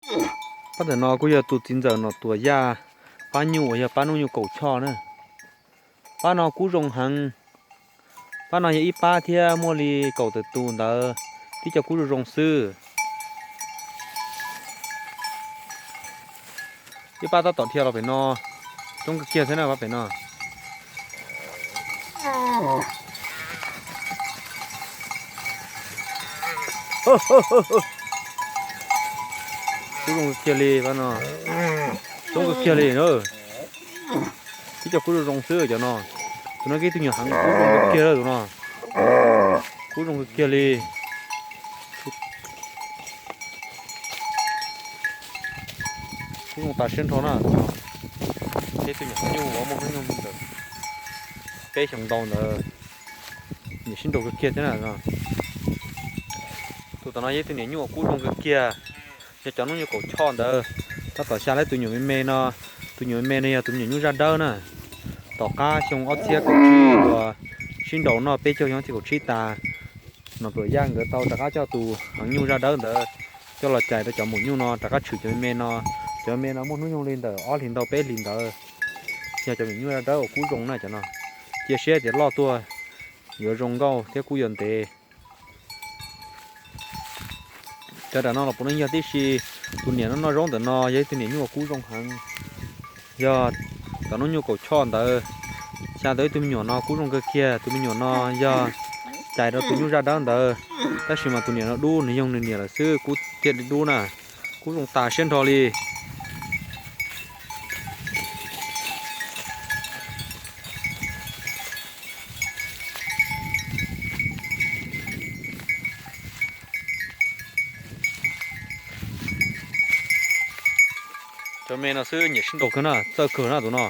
Pab ntawm no kuj yog tus txiv ntxawm Nom Tuam Yaj pab nyuj uas yog pab hnub nyoog kaum choj na. Pab no kub zoo heev. Pab no yog ib pab thiab muaj li kaum tawm tus ntawd, tib co kub zoo zoo xwb. Ib pab tab tom dhia los pem no, coob kawg kiag thiab na pab pem no. Kub zoo kawg kiag li pab no, coob kawg kiag li na. Tib co kub zoo zoo xwb cov no. Tus no kuj ib tug nyuam heev, kub zoo kawg kiag tus no. Kub zoo kawg kiag li. Kub zoo tas siab nrho na tus no. Ib tug nyuam nyuj uas muaj hnub nyoog li ntawm peb xyoos ntau ntawd, nyiam sib nraus kawg kiag thiab na. Tus tom no yog ib tug niam nyuj uas kub zoo kawg kiag, yog cov hnub nyoog kaum choj ntawd. Tab tom xya lawv tus nyuam me me no, tus nyuam me me no yog tus me nyuam nyuj zaj dawb na. Tom qab xyoo ob txhiab kaum tsib uas sib nraus noj peb caug xyoo ob txhiab kaum tsib tas, Nom Tuam Yaj nkawd tau rov qab coj tus heev nyuj zaj dawb ntawd coj los cais rau cov maum nyuj no rov qab tshwm cov me me no. Cov me me no muaj hnub nyoog li ntawm ob hlis ntau peb hlis ntawd, yog cov me nyuam nyuj zaj dawb uas kub zoo na cov no. Cia siab tias loj tuaj yuav zoo nkauj thiab kub yuav ntev. Cov nram no los puav leej yog tib si, tus niam no noj zaub ntawm no yog ib tug niam nyuj uas kub zoo heev, yog tom hnub nyoog kaum choj ntawd. Xya tau ib tug me nyuam no kub zoo kawg kiag, tus me nyuam no yog cais rau tus nyuj zaj dawb ntawd, tab sis mas tus niam no dub, nws yoog nws niam lawm xwb kub thiaj li dub na. Kub zoo tas siab nrho li. Cov me no xwb nyiam sib nraus kawg na, txawj kawg na tus no.